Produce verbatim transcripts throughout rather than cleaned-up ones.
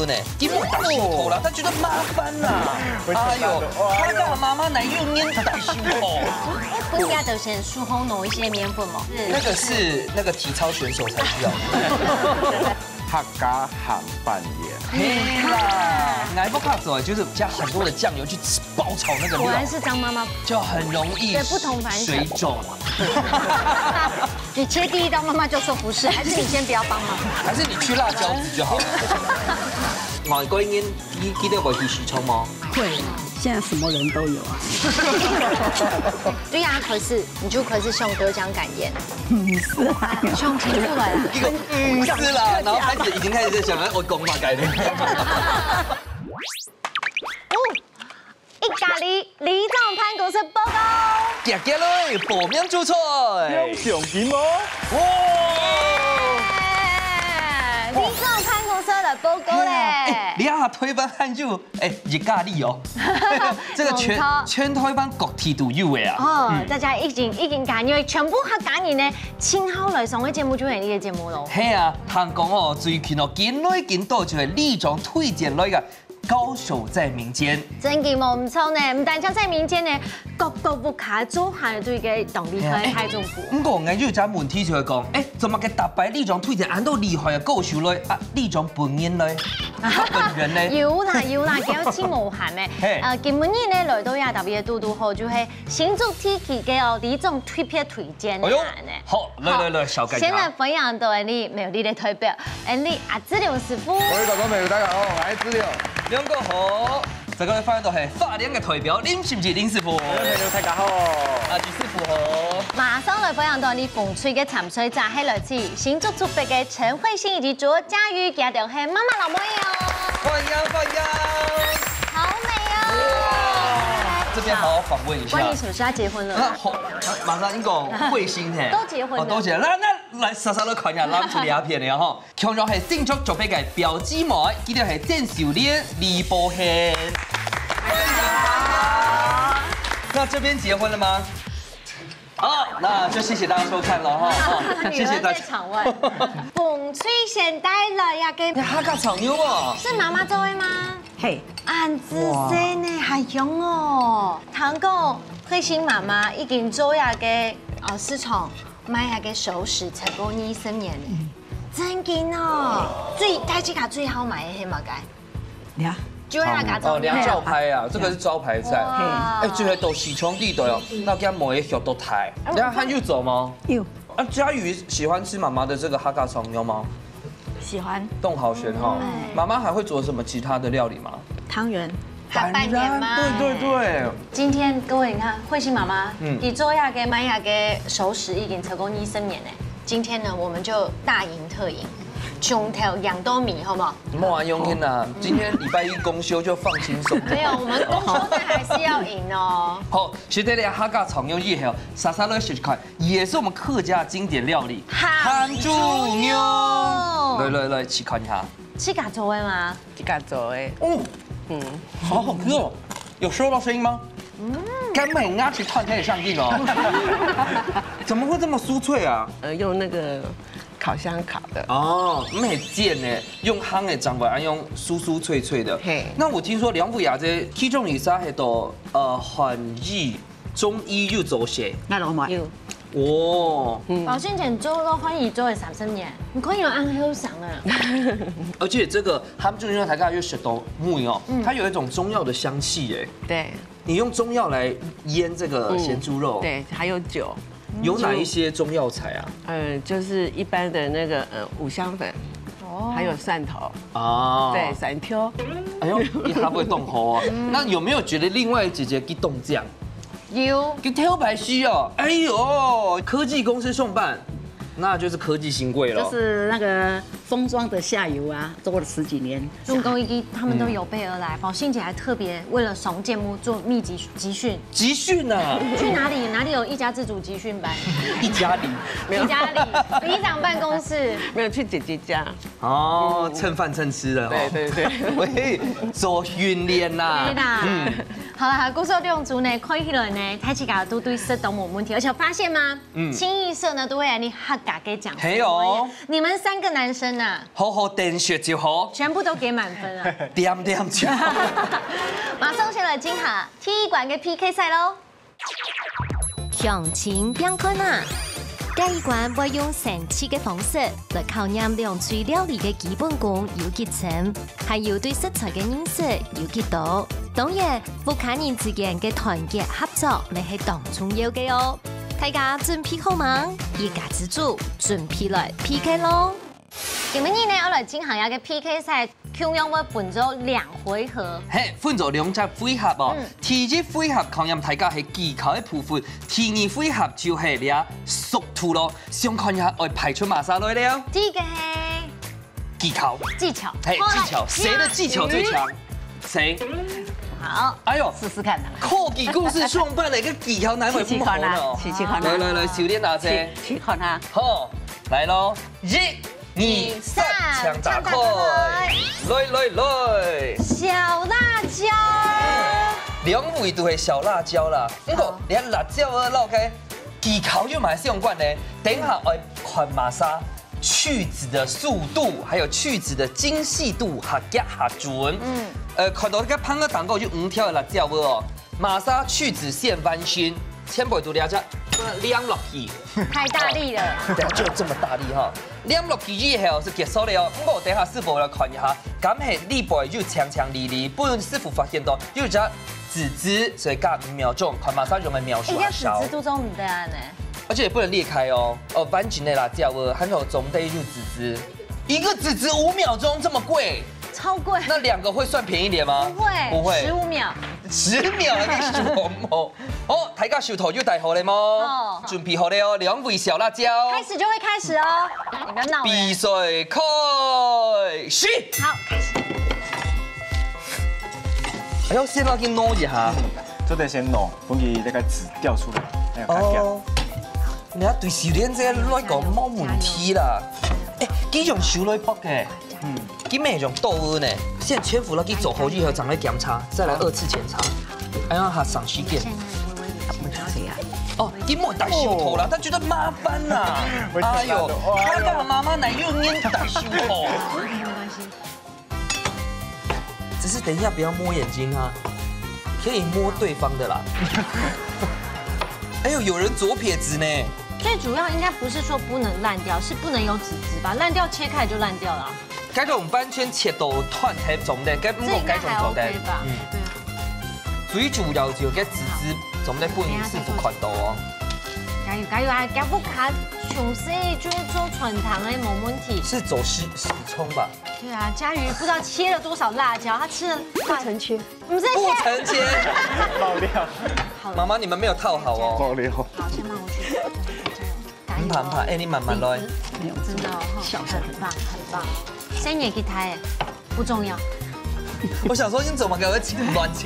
呢，根本打手头啦，他觉得麻烦啦。哎呦，他跟他妈妈哪有念打手头？哎，不应该都先手工弄一些面粉吗？那个是那个体操选手才需要的。客家鹹粄圓。嘿啦，哪一部卡走就是加很多的酱油去爆炒那个料。果然是张妈妈，就很容易，对，不同凡响，水肿。你切第一刀，妈妈就说不是，还是你先不要帮忙？还是你去辣椒子就好了？外國人，你记得我去西昌吗？会，现在什么人都有啊。对呀，可是你就可是像得奖感言。嗯，是啊。像听出来了。一个嗯是啦，然后开始已经开始在想，哎，我讲嘛改的。哦，一家里里长办公室报告。姐姐嘞，报名注冊。两奖金哦。哇！哎，里长办公室来报告嘞。哎，你啊，推翻汉就哎，一家里哦。这个全全台湾各地都有的啊。哦，大家已经已经感觉全部客家人呢，请好来上个节目就系你个节目咯。系啊，听讲哦，最近哦，紧来紧多就系里长推荐来个高手在民间。真个冇唔错呢，唔单淨在民间呢，各个屋下做下都一个当厉害个大丈夫。不过，我有只问题就系讲，哎，怎么个大伯里长推荐恁多厉害个高手来啊？里长本人来，他本人呢？有啦有啦，佢有请无限个。嘿，呃，今晡日呢来到也特别个嘟嘟好，就系新竹地区个哦，里长特别推荐个呢。哎呦，好，来来来，小盖先来分享到你苗栗个代表，你阿志良师傅。各位观众朋友，大家好，我是志良。两个好，这个分享到系花莲个代表林心吉林师傅。观众朋友，大家好。啊，李师傅好。马上来分享到你风吹个参赛者，系来自新竹竹北个陈慧欣以及卓佳瑜，佢等系妈妈老妹哦。欢迎欢迎。好美哦。哇，这边好好访问一下。欢迎，什么时候要结婚了？啊，好，马上一个慧心嘿。都结婚了。哦，都结婚，那那来，莎莎都看一下，拉出来片的哈。 共樣係新竹竹北个表姊妹，佢等係鄭秀蓮、李寶賢。那這邊結婚了嗎？好，那就謝謝大家收看了哈。謝謝大家。女兒在場外。風吹先帶來呀，跟你客家長肉哦。是媽媽做的嗎？嘿。恁仔細呢，還香哦。聽講慧心媽媽已經做這个，呃，市場賣這个熟食超過二十年了。 真个哦，最，大自家最好賣个係麼个？涼。就係客家哦，涼燥排啊，這个是招牌菜。哇。哎，這个都係兄弟隊哦，那該賣个肉都大。那還有做嗎？有。啊，佳瑜喜歡吃媽媽的這个客家長肉嗎？喜歡。當好食哈。媽媽還會做什麼其他的料理嗎？湯圓。 下半年嘛。對對對。今天各位，你看，慧心媽媽，嗯，佢做這个賣這个熟食已經超過二十年了。今天呢，我們就大贏特贏，從頭贏到尾，好不好？莫玩用心啦，今天禮拜一公休就放輕鬆。沒有，我們公休但還是要贏哦。好，其實這客家長肉以後，莎莎來試試看，也是我們客家經典料理，鹹豬肉。來來來，試看一下。自家做个嗎？ 自家做个。哦，嗯，好好吃哦。有收到聲音嗎？嗯，根本牙齒斷開的上癮哦。怎麼會這麼酥脆啊？呃，用那個烤箱烤的。哦，毋係煎呢，用烘个正會恁樣酥酥脆脆的。嘿。那我聽說梁富雅這其中一儕係到呃韓醫 中醫又做些。那老妹。有。哦。嗯。保先生做到漢醫做了三十年，你看有恁後生啊。而且這个鹹豬肉大家又食到味哦，嗯，它有一種中藥的香氣耶。對。你用中藥來醃這个鹹豬肉。嗯，對，還有酒。有哪一些中藥材啊？呃，就是一般的那個，呃，五香粉，哦，還有蒜頭。哦。對，蒜頭。哎呦，你還會動口哦。那有沒有覺得另外一姐姐給動這樣？ 有。佢頭擺係哦，哎呦，科技公司上班，那就是科技新貴咯。就是那個封裝的下游啊，做了十幾年。中工一他們都有備而來，寶信姐還特別為了上節目做密集集訓。集訓啊？去哪裡？哪裡有一家之煮集訓班？一家里。沒有。一家里，里長辦公室。沒有，去姐姐家。哦，蹭飯蹭吃的哦。對對對。喂，做訓練呐。對啦。嗯。好啦，故事兩組呢，看起來呢，大自家都對食當無問題，而且發現嗎？嗯。清一色呢，都會有你客家个講究。係哦。你們三個男生那好好等雪就好，全部都給滿分啊！點點就好。馬上先來進行第一關个P K賽咯。鄉親請看啊！這一關會用生趣个方式來考驗兩隊料理个基本功有幾深，還有對食材个認識有幾多。當然，屋下人之間个團結合作也係當重要个哦。大家準備好嗎？一家之煮，準備來P K咯！ 今晡日呢，愛來進行一個P K賽，共樣會分做兩回合。嘿，分做兩隻回合哦。嗯。第一回合考驗大家係技巧个部分，第二回合就係這速度咯。想看一下愛派出麼儕來了。第一個係技巧。技巧。嘿，好，技巧，來，誰的技巧最強？ 誰？好，哎喲，試試看啊。科技公司上班个技巧難為不好呢。試試看啊，試試看啊。來來來，小蓮拿先。試，試看啊。好，來咯，一、二、三，請打開。請打開。來來來。小辣椒。兩位都係小辣椒啦，不過好。你看辣椒个撈開，技巧又蠻相關个。等一下愛看麼儕 去籽的速度，還有去籽的精細度，較遽較準。嗯。呃，看到這個盤个頂高有五條个辣椒哦，麼儕去籽先翻身，全部都這隻，呃，黏落去。太大力了。對，就這麼大力哈。黏落去以後係結束了哦。不過等下師傅來看一下，敢係裡背有青青離離，分師傅發現到有一隻 籽籽，所以加五秒鐘，看麼儕用个秒數較少。一定要籽籽都做毋得啊呢。而且也不能裂開哦。哦，完整个辣椒哦，還有總得有籽籽。一個籽籽五秒鐘這麼貴？超貴。那兩個會算便宜點嗎？不會，不會。十五秒。十秒還可以十五毛。哦，大家手套有戴好了嗎？哦。準備好了哦，兩位小辣椒。開始就會開始哦，你不要鬧人。比賽開始。好，開始。 哎喲，先落去挼一下。嗯，做得先挼，分佢那個籽掉出來，哎，較遽。哦，你看對小蓮姐來講無問題啦。哎，佢用手來剝个，嗯，佢毋係用刀呢。先全部落去做好以後，正來檢查，再來二次檢查。哎呀，還省時間。現在微微有些辣椒。哦，佢無戴手套啦，他覺得麻煩啦。哎喲，他跟他媽媽哪有人戴手套？沒關係，沒關係。 只是等一下不要摸眼睛啊，可以摸對方的啦。哎喲，有人左撇子呢。最主要應該不是說不能爛掉，是不能有籽籽吧？爛掉切開就爛掉了啊。該種完全切到斷忒總得，該毋過該種做得。這應該還OK吧？嗯。對啊。最主要就該籽籽總得分師傅看到哦。加油加油啊！加不卡，從細就做傳統的，無問題。是走西，西蔥吧？ 對啊，佳瑜不知道切了多少辣椒，他吃了不成切，不是切，不成切。爆料。好了，媽媽，你們沒有套好哦。爆料。好，先放過去。加油哦。毋怕毋怕，哎，你慢慢來。沒有，真的哦，哈，很棒，很棒。先演給他，哎，不重要。我想說，你怎麼給我亂七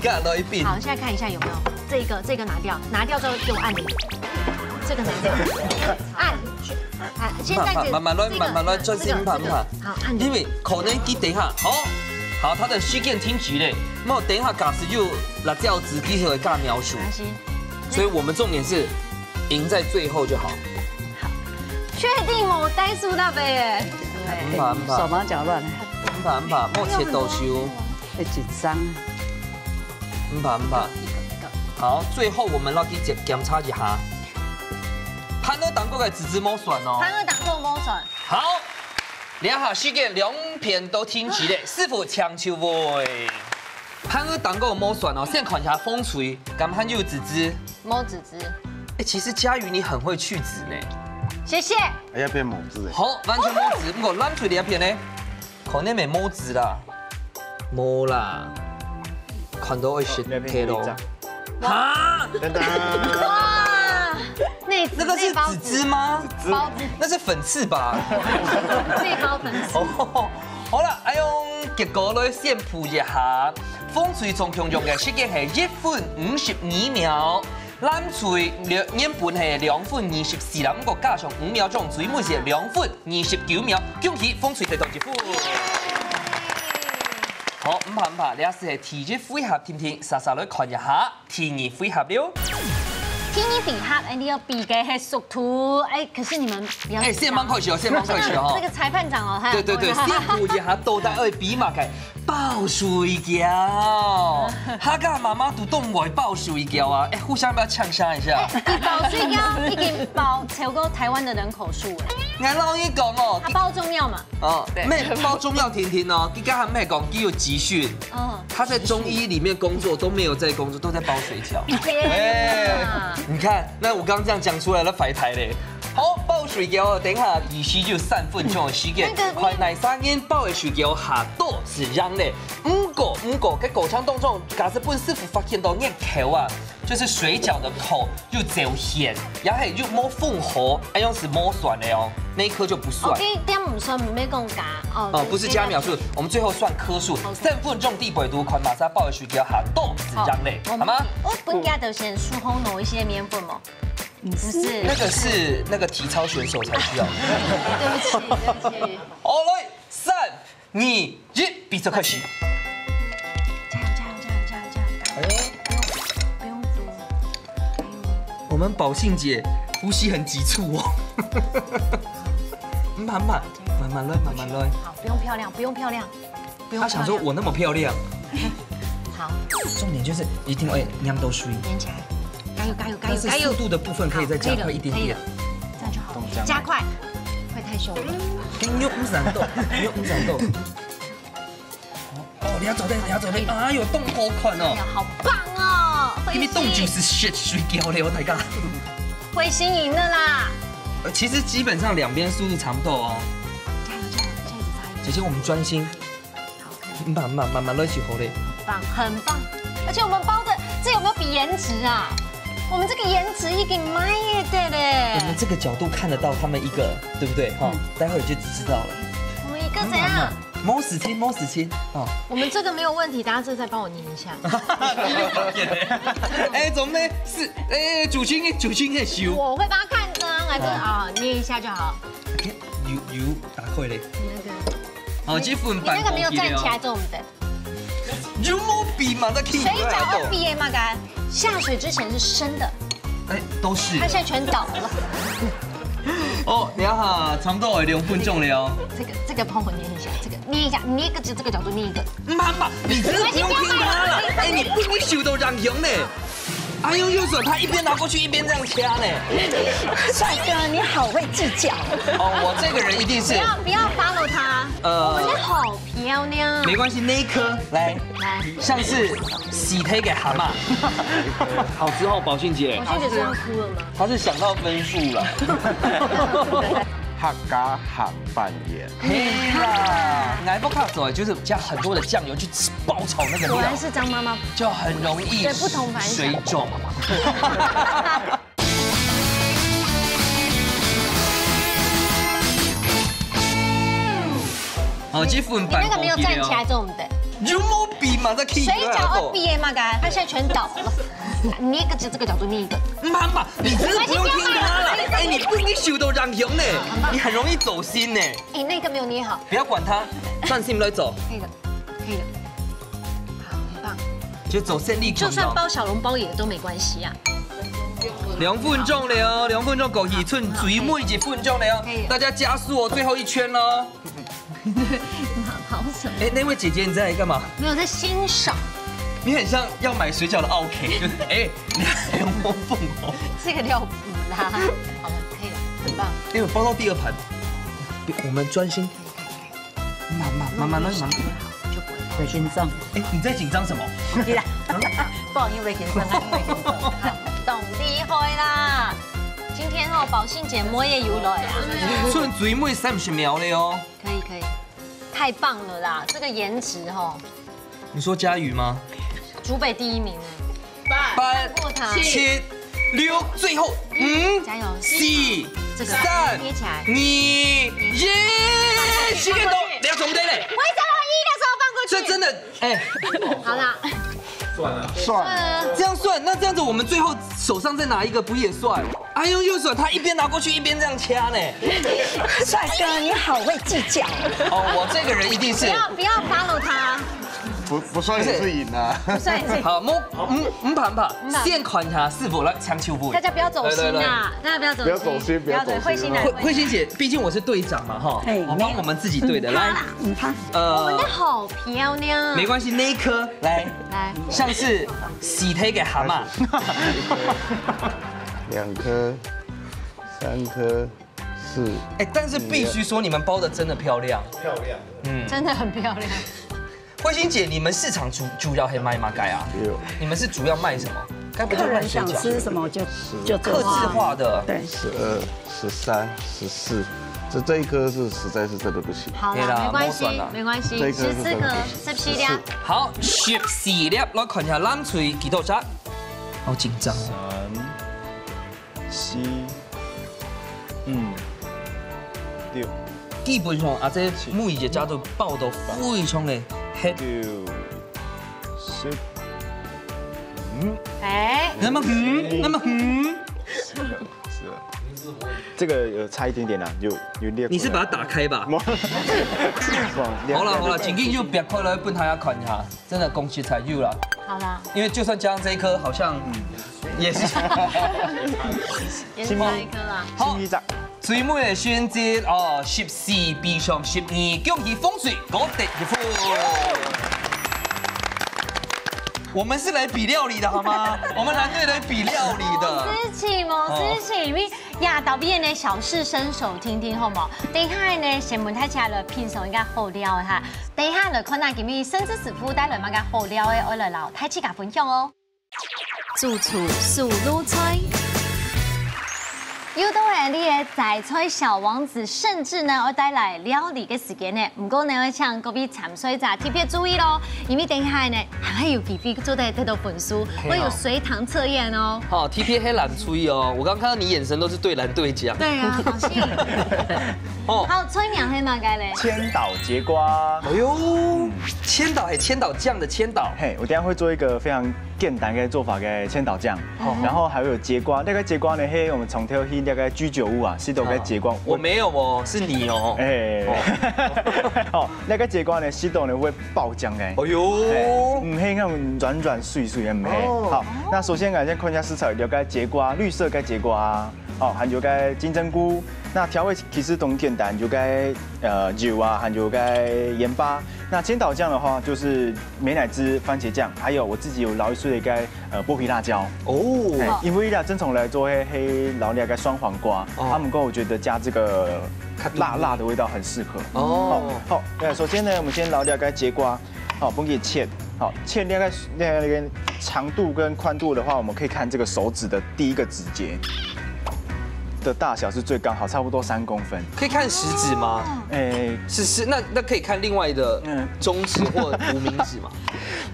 八糟一遍？好，現在看一下有沒有這個，這個拿掉，拿掉之後給我按鈴，這個拿掉，按。 啊，現在這，慢慢來，這個，慢慢來，這個，專心拍拍。這個，好，按鈕。因為可能佢等一下，好，好，他的時間停止了，那等一下假使有辣椒籽，佢就會加描述。沒關係。所以我們重點是贏在最後就好。好，確定無帶手套的耶？毋怕，毋怕。手忙腳亂。毋怕，毋怕，莫切到手。會緊張。毋怕，毋怕。好，最後我們要去檢，檢查一下。 盤仔頂高个籽籽無算哦。盤仔頂高無算。好，這下時間兩片都停止了，師傅請就位。盤仔頂高無算哦，先看一下紅隊，敢還有籽籽？無籽籽。哎，其實佳瑜你很會去籽呢。謝謝。哎呀，變無籽哎。好，完全無籽，毋過藍隊這片呢？ 可能也無籽啦。無啦，看到會食忒咯。哈？等等。哇，內，那個是籽籽嗎？籽籽。包子。那是粉刺吧？內包粉刺。哦，好啦，哎喲，結果來宣布一下，紅隊總共用个時間係一分五十二秒。 藍隊兩，原本係兩分二十四啦，毋過加上五秒鐘，最尾係兩分二十九秒，恭喜紅隊得到一分。好，毋怕毋怕，這係第一回合，定定，煞煞來看一下第二回合了。第二題哈，哎，你要比个係速度，哎，可是你们不要哎，先忙快些哦，先忙快些哦。这个裁判长哦，他对对对，先估一下到底要比嘛个爆水饺。哈，跟妈妈都动我爆水饺啊，哎，互相要不要呛杀一下？哎，一爆水饺已经爆超过台湾的人口数了。俺老一讲哦，他爆中药嘛？哦，对，没爆中药婷婷哦，你刚才没讲，你有集训。嗯。他在中医里面工作都没有在工作，都在包水饺。天哪！哎，你看，那我刚刚这样讲出来了，白牌嘞。好，包水饺哦，等一下，你需要三分钟的时间，那个快拿三人包的水饺下肚是这样嘞。不过，不过，在过程当中，假使分师傅发现到你口啊，就是水饺的口又走咸，然后又没封好，哎，用是没酸的哦，那一颗就不算。OK，点唔算，唔要讲加哦。哦，不是加秒数，我们最后算颗数。三分钟底背都看马上包的水饺下肚是这样嘞，好吗？我本家就先手工弄一些面粉嘛。 不是，那个是那个体操选手才需要。对不起，对不起。好，来，三、二、一，比赛开始。加油，加油，加油，加油，加油！哎呦，不用，不用多。哎呦，我们宝信姐呼吸很急促哦。慢慢，慢慢来，慢慢来。好，不用漂亮，不用漂亮。 不用漂亮。他想说我那么漂亮。好，重点就是一定要黏到水。黏起来，加油加油加油加油！但是速度的部分可以再加快一点点。好，可以了，可以了，这样就好了，加快，会太凶了。你又不闪动，你又不闪动。哦，你要走对，你要走对，哎呦，动好看哦。哎呀，好棒哦！因为动就是shit水饺了，我大家。慧心赢了啦！呃，其实基本上两边速度差不多哦。加油加油，下一次加油！姐姐，我们专心。 好，可以。慢慢慢慢来就好嘞。棒，很棒。而且我们包的，这有没有比颜值啊？我们这个颜值已经卖耶，对嘞。我们这个角度看得到他们一个，对不对？哈，待会儿就知道了。我们一个怎样？慢慢，没事情，没事情。哦，我们这个没有问题，大家这再帮我捏一下。哎，怎么呢？是，哎，主持人，主持人很羞。我会帮他看着啊，还是啊，捏一下就好。有有打开嘞。那个。哦，这份你那个没有站起来做我们的。 有没有比嘛？在水饺要比的嘛，个下水之前是生的。哎，都是。它现在全倒了。哦，你看哈，差不多有两分钟了哦。这个这个帮我捏一下，这个捏一下，捏一个这个角度捏一个。妈妈，你真的不用听他了。哎，你不会手都染红呢。哎呦，右手他一边拿过去一边这样掐呢。帅哥，你好会计较。哦，我这个人一定是。不要不要 follow 他。呃，我们好 漂亮。没关系，那一颗来，来，像是洗黑给蛤蟆。好吃哦，宝信姐。宝信姐是要哭了吗？她是想到分数了。客家鹹粄圓。嘿啦，來不卡走，就是加很多的醬油去爆炒那个料，果然是张妈妈，就很容易对不同凡响水肿。哦，这份你那个没有站起来，这种的。有没有比嘛？在水饺要比的嘛，个，它现在全倒了。你一个这个角度，你一个。妈妈，你真的不用听他了。哎，你不，你手都染红呢，你很容易走心呢。哎，那个没有捏好。不要管他，专心来走。可以了，可以了。好，很棒。就走胜利就算包小笼包也都没关系啊。两分钟了哦，两分钟过去，剩最尾一分钟了哦，可以了。大家加速哦，最后一圈哦。好，好什么？哎，那位姐姐，你在干嘛？没有，在欣赏。你很像要买水饺的 OK，就是哎，你还有摸缝哦。这个料补啦。好了，可以了，很棒。因为包到第二盘，我们专心。慢慢慢慢来，慢慢。就不会爆。在心脏。哎，你在紧张什么？对啦，不好意思，紧张啊，因为紧张。懂厉害啦！今天哦，宝信姐摸也有了呀。剩最尾三十秒了哦。 可以可以，太棒了啦！这个颜值吼，你说佳宇吗？竹北第一名哎，八、看过他。七、六，最后五、加油！四、这个三、捏起来。二、一，时间到，你要准备嘞。为什么一的时候放过去？这真的，哎，好啦，算了，算了。这样算，那这样子我们最后手上再拿一个，不也算？ 哎呦，右手他一边拿过去一边这样掐呢。帅哥，你好会计较。哦，我这个人一定是。不要不要 follow 他。不不算也是赢啊。不算也是。好，莫，嗯，毋怕毋怕，那先看一下師傅來搶球步大。家不要走心啊，大家不要走心，不要走心不要走心慧心来，慧慧心姐，毕竟我是隊長嘛，哈，嘿我幫我们自己队的，来，你怕，呃我们的，好漂亮，没关系，那一颗来，来，像是洗黑给蛤蟆，两颗、三颗、四。哎，但是必须说你们包的真的漂亮，漂亮。嗯，真的很漂亮。慧心姐，你们市场主主要还卖嘛该啊？有你们是主要卖什么？该不就客卖水饺？人想吃什么就就做客制化的，对，十二、十三、十四，这这一颗是实在是真的不行。好啦，可以啦没关系莫算啦，没关系，这一颗是十四颗真的不，行十七粒，好，十四粒，来看一下蓝隊几多只，好紧张哦。三、四、五、六、基本上啊，这每一只都包到非常的黑。九、十。哎，那么嗯，那么嗯，是啊，这个有差一点点啦，有有裂。你是把它打开吧？好好了好了，紧紧就别开了，分大家看一下，真的恭喜才有了。好啦，因为就算加上这一颗，好像也是。也是差一颗啦。好心一张。最尾的选择哦，十四比上十二，恭喜风水，各得一分。我们是来比料理的好吗？我们蓝队来比料理的。事情哦，事情，因为呀，倒闭的小试身手听听好冇？等一下呢，先问大家来品尝一个好料哈。等一下来看下今日甚至师傅带来么个好料的，我来老太自家分享哦。主厨手路菜。又到了你的摘菜小王子，甚至呢，要带来料理的时间呢。不过呢，要请各位参赛者特别注意咯，因为等一下呢，还有机会做得得到分数，嘿哦会有随堂测验哦。好，T P 黑蓝注意哦，我刚看到你眼神都是对蓝队讲。对啊，好幸运。哦，好，催眠黑马该嘞。千岛节瓜。哎呦，千岛哎，千岛酱的千岛。嘿，我等一下会做一个非常简单的做法给千岛酱，然后还有节瓜。那个节瓜呢，嘿，我们从头去那个居酒屋啊，是都个节瓜。我没有哦，是你哦。哎，哦，那个节瓜呢，是都呢会爆浆的。哎呦，嗯，黑那种软软碎碎的，嗯，黑。好，那首先啊，先看一下食材，了解节瓜，绿色个节瓜啊，哦，还有个金针菇。那调味其实都很简单，有个呃油啊，还有个盐巴。那千岛酱的话，就是美乃滋、番茄酱，还有我自己有老一岁的一个呃剥皮辣椒。哦，哎，因为啦，正常来做黑黑老料个酸黄瓜，哦他们跟我觉得加这个辣辣的味道很适合。哦，好，对，首先呢，我们先老料个节瓜，好，分给切，好，切那个那个长度跟宽度的话，我们可以看这个手指的第一个指节的大小是最刚好，差不多三公分。可以看食指吗？哎，是是，那那可以看另外的嗯中指或无名指吗？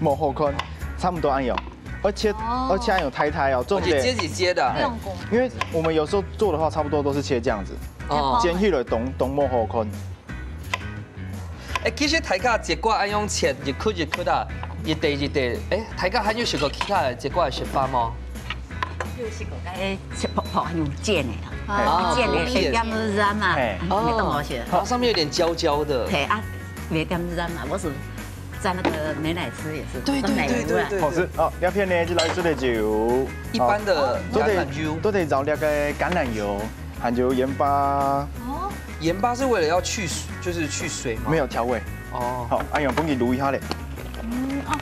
摸后宽，差不多按样，而且哦而且按样太太哦，重而且接点。一接的啊。用过。因为我们有时候做的话，差不多都是切这样子，哦，煎去了懂懂摸后宽。哎，其实大家节瓜爱用切一颗一颗的，一块一块。哎，大家还有食过其他的节瓜的食法吗？有食过，哎，切薄薄，用煎的啦，哦煎的，煎一点仔嘛，嘿没动好吃。然后上面有点焦焦的。嘿啊，没点仔嘛，我是蘸那个美乃滋也是，对对对对对好吃哦，两片呢就来这里就一般的橄榄油，都得找那个橄榄油，还有盐巴，哦，盐巴是为了要去水，就是去水吗？没有调味。哦，好，哎呀，帮你卤一下嘞。嗯哦，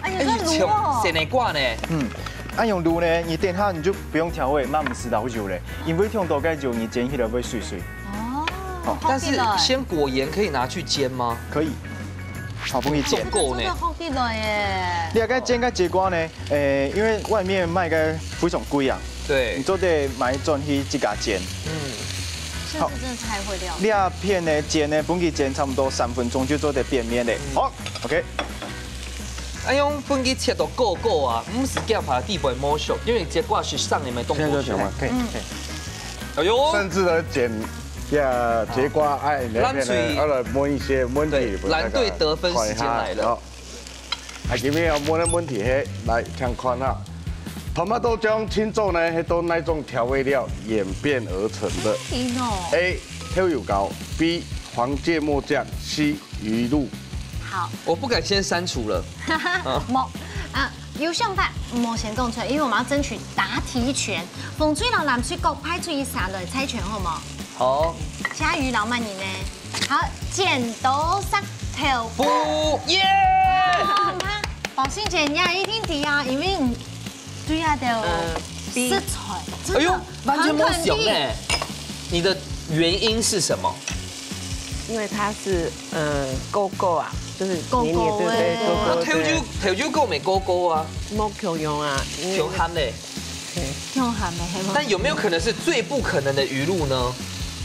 哎呀，哎，这卤哦像。鲜奶瓜呢？嗯，哎用卤呢，你等下你就不用调味，慢慢吃到油嘞，因为用到该油，你煎起来会碎碎。哦，好但是鲜果盐可以拿去煎吗？可以。好，帮你煎这。个呢这个好吃了耶。你要该煎个节瓜呢，诶，因为外面卖个非常贵啊，你对，做得买转去自家煎。嗯，这个真的太会料理。你要片呢煎呢，帮你煎差不多三分钟就做得变面嘞。好，OK。哎用分佢切到高高啊，毋使驚怕底背無熟，因為節瓜係生个，咪當高熟。现在就行吗？可以，可以。哎呦，甚至呢，剪呀节瓜，哎，你那边蓝队呢，要来问一些问题，对，蓝队得分时间来了。好，啊，今天要问的问题，嘿，来听看哈。Tomato 醬青醬呢，係到哪種調味料演變而成的听哦， ？A 豆油膏，B 黃芥末醬，C 魚露。好，我不敢先删除了。啊，無啊，有想法，莫先講出來，因為我們要爭取答題權。紅隊摎藍隊各派出一儕來猜拳，好無？好。佳瑜摎曼妮呢？好，剪刀石頭布。布，耶！好，你看，寶信姐，你也一定知啊，因為你對啊，都有，呃，B。食材，真的哎呦，完全沒有想欸。很肯定。你的原因是什麼？因為他是，呃，哥哥啊，就是哥哥年年，對，對，欸。哥哥，啊，頭就，對。頭就講毋係哥哥啊。無共樣啊，因為共喊咧。對。共喊的，係無？但有沒有可能是最不可能的語錄呢？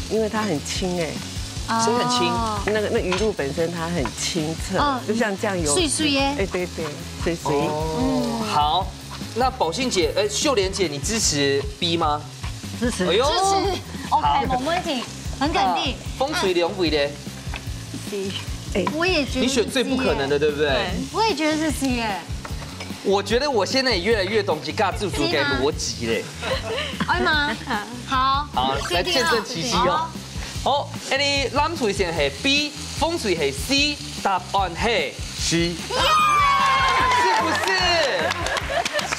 因為他很清欸。哦。誰很清？那個，那魚露本身它很清澈，嗯。就像醬油。水水耶。哎，對，對，水水。哦，嗯。好，那寶信姐，哎，秀蓮姐，你支持B嗎？支持。哎呦。支持。OK，好。無問題，很肯定。那紅隊兩位咧？C。哎。我也覺得是 C 耶。你選最不可能的，對不對？對。我也覺得是 C 耶。我覺得我現在也越來越懂吉嘎自主給邏輯嘞。C嗎？哎媽，好。好，來見證奇蹟哦。好。 好，恁呢藍隊先係B，紅隊係C，答案係C。耶！是不是？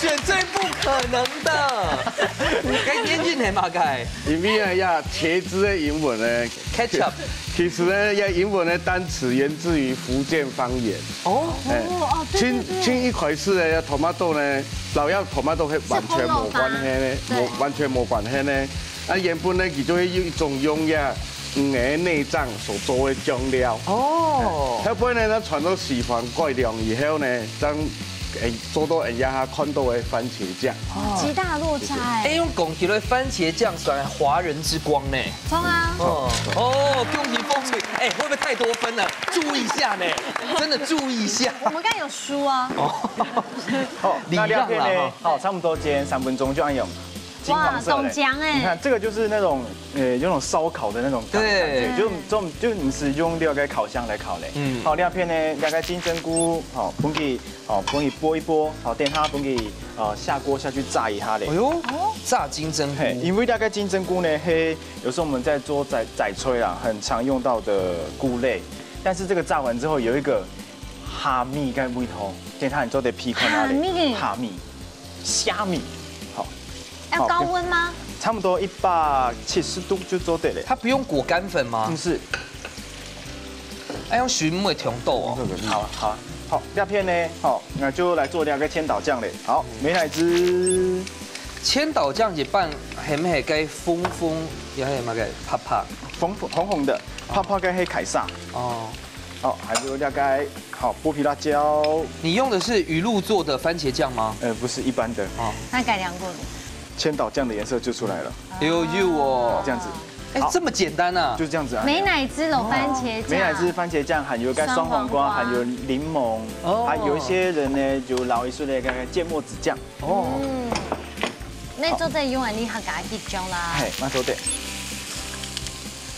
選最不可能的。該原因係麼个？因為啊，呀，茄汁的英文呢，ketchup。其實呢，呀，英文的單詞源自於福建方言。哦。哎，哦，哦，對，對，對。像，像一開始呢，tomato呢，摎呀tomato係完全無關係呢，是紅蘿蔔。對。無，完全無關係呢。 啊，原本呢，佢就係有一種用這魚个內臟所做的醬料。哦。哎，後尾呢，佢傳到西方改良以後呢，正，哎，做到𫣆這下看到的番茄醬。哦。極大落差欸。哎，用講起來，番茄醬算華人之光呢。對啊。哦，哦，恭喜紅隊！哎，會不會太多分了？注意一下呢，真的注意一下。我們剛才有輸啊。哦。好，禮讓啦，那兩片呢？哈。好，差不多煎三分鐘就恁樣。 金黃色的。哇，當香欸。你看，這個就是那種，呃，有種燒烤的那種感，對。感覺，就，就，就毋係用這個烤箱來烤咧。嗯。好，兩片呢，大概金針菇，好，分佢，好，分佢剝一剝，好，等下分佢，呃，下鍋下去炸一下咧。哎呦，炸金針菇。嘿，因為大概金針菇呢，嘿，有時候我們在做雜，雜炊啦，很常用到的菇類，但是這個炸完之後有一個蝦米的味道，等下你做得鼻看下咧。蝦米。蝦米。 蝦米，好。要高溫嗎？好，差不多一百七十度就做得了。它不用裹乾粉嗎？不是。哎，用水母的甜豆哦。好啊，好啊。好，這片呢，好，那就來做兩個千島醬嘞。好，美乃滋。千島醬一般係毋係該紅紅，也係麼个白白？紅，紅紅的，白白个係凱撒。哦。 好，還有大概，好，剝皮辣椒。你用的是魚露做的番茄醬嗎？呃，不是，一般的。哦。那改良過的。千島醬的顏色就出來了。有，有哦。這樣子。哎，好。這麼簡單啊。就這樣子啊。美乃滋摎番茄醬。美乃滋番茄醬，還有該酸黃瓜，酸黃瓜。還有檸檬，哦。還有一些人呢，就撈一些那個芥末子醬。哦。嗯。那做得用恁呢客家桔醬啦。嘿，那做得。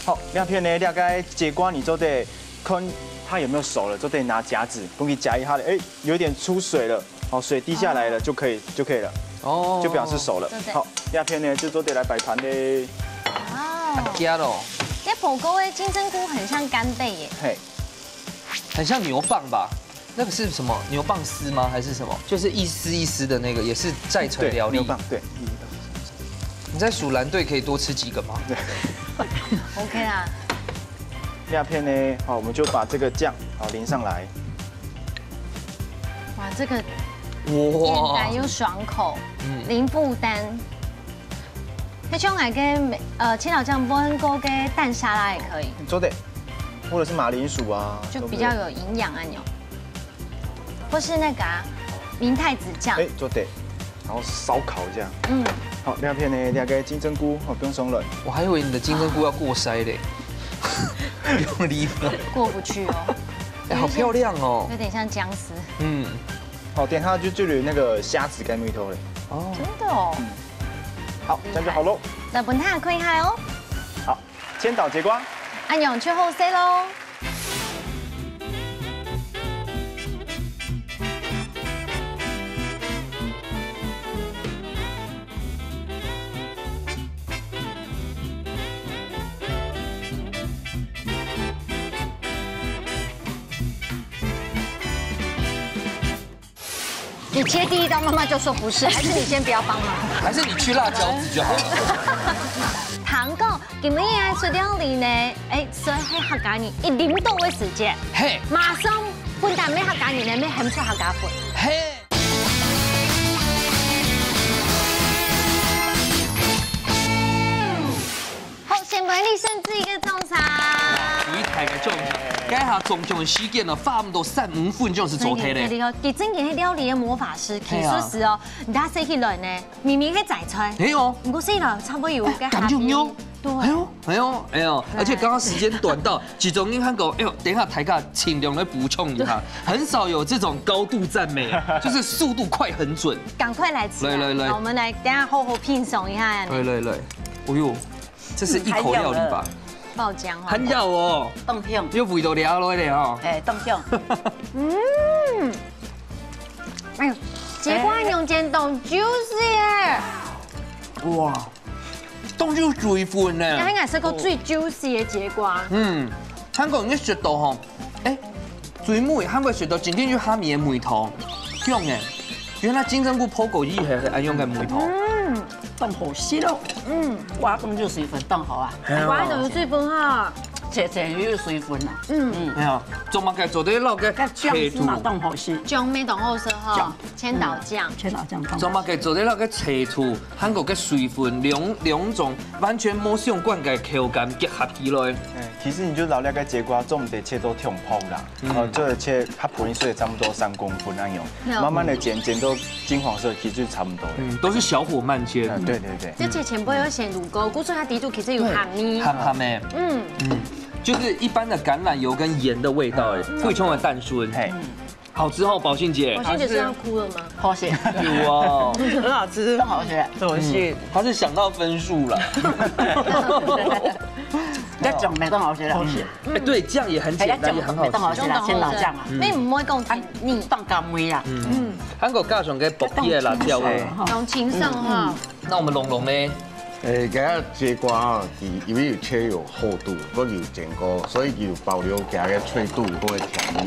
好，兩片呢，大概節瓜你做得 看它有沒有熟了，就得拿夾子，分佢夾一下咧，哎，有點出水了，好，水滴下來了，哦。就可以，就可以了，哦。就表示熟了。對，對。好，第二片呢，就做得來擺盤咧。哇哦。加咯。這火鍋的金針菇很像干貝耶。嘿。很像牛蒡吧？那個是什麼？牛蒡絲嗎？還是什麼？就是一絲一絲的那個，也是在trading料理。對，牛蒡，對。你在鼠蘭隊可以多吃幾個嗎？對。OK啦。 第二片呢，好，我們就把這個醬，好，淋上來。哇，這個哇。簡單又爽口，嗯。零負擔。那像來跟，呃，千島醬煏過个蛋沙拉也可以。做得，或者是馬鈴薯啊，就比較有營養按鈕。都可以。或是那個啊，明太子醬。哎，做得。 然後燒烤這樣。嗯。好，第二片呢，這個金針菇，好，不用鬆了。我還以為你的金針菇要過篩嘞，用力的。過不去哦。哎，好漂亮哦。有點像薑絲。嗯。好，等下就，就有那個蝦子跟芋頭嘞。哦。真的哦。嗯。好，這樣就好咯。來，分大家看一下哦。好，千島節瓜。恁樣就好勢咯。你切第一刀，媽媽就說不是，還是你先不要幫忙？還是你去辣椒籽就好了？糖果，今日愛出料理呢，哎，所以係客家人一定都會時間，嘿，馬上分擔，乜客家人呢，乜喊出客家粉。嘿。好，先幫你先做一個掌聲。一台个掌聲，該下總共時間呢，差不多三五分鐘就做忒咧。對，對，對，佢真正係料理个魔法師，其實係哦，你大家食起來呢，明明係齋菜，哎喲，毋過食起來差不多有个感覺有。對，哎喲，哎喲，哎喲，而且剛剛時間短到，其中你看過，哎喲，等一下大家盡量來補充一下，很少有這種高度讚美，就是速度快很準。趕快來吃啊，來來來，好，我們來，等一下好好品嚐一下。來來來，哎喲，這是一口料理吧？爆漿哦，很要哦，當香，又味道了落咧哦。哎，當香。嗯，哎喲，節瓜用煎當 juicy 耶！哇，當有水分呢。你看，應該係个最 juicy 的節瓜。嗯，韓國人个舌頭吼，哎，水母，韓國舌頭真正有蝦米的味道，香哎。原來金針菇、破果以後係恁樣个味道。嗯，當好食咯。嗯，瓜當有水分，當好啊。瓜都有水分哈，切切又有水分啊。嗯，哎呀，做麼个做得落个該醬汁嘛當好食，醬味當好食哈，千島醬，千島醬當好食。做麼个做得落个切出 韓國个水分兩兩種完全無相關个口感結合起來。哎，其實你就摎該个節瓜做得切到長薄啦，嗯，呃，做得切較薄，所以差不多三公分那樣，慢慢的煎，煎到金黃色，其實就差不多了。嗯，都是小火慢煎。嗯，對對對。這切前不要先滷過，故所它底肚其實有鹹味。鹹鹹的。嗯嗯，就是一般的橄欖油跟鹽的味道，哎，非常的單純。嘿。 好吃哦，寶信姐。寶信姐是要哭了嗎？好食，有哦，很好吃，很好吃，很好吃。他是想到分數了。該醬味當好食啦，好食。哎，對，醬也很簡單，也很好吃。當好食啦，千島醬啊，你毋會講膩，當甘味啊。嗯，還有加上个薄皮个辣椒哦。當清爽哈。那我們龍龍呢？ 誒，這个節瓜吼，佢因為有切有厚度，閣有煎過，所以佢有保留佢个脆度，佢个甜味，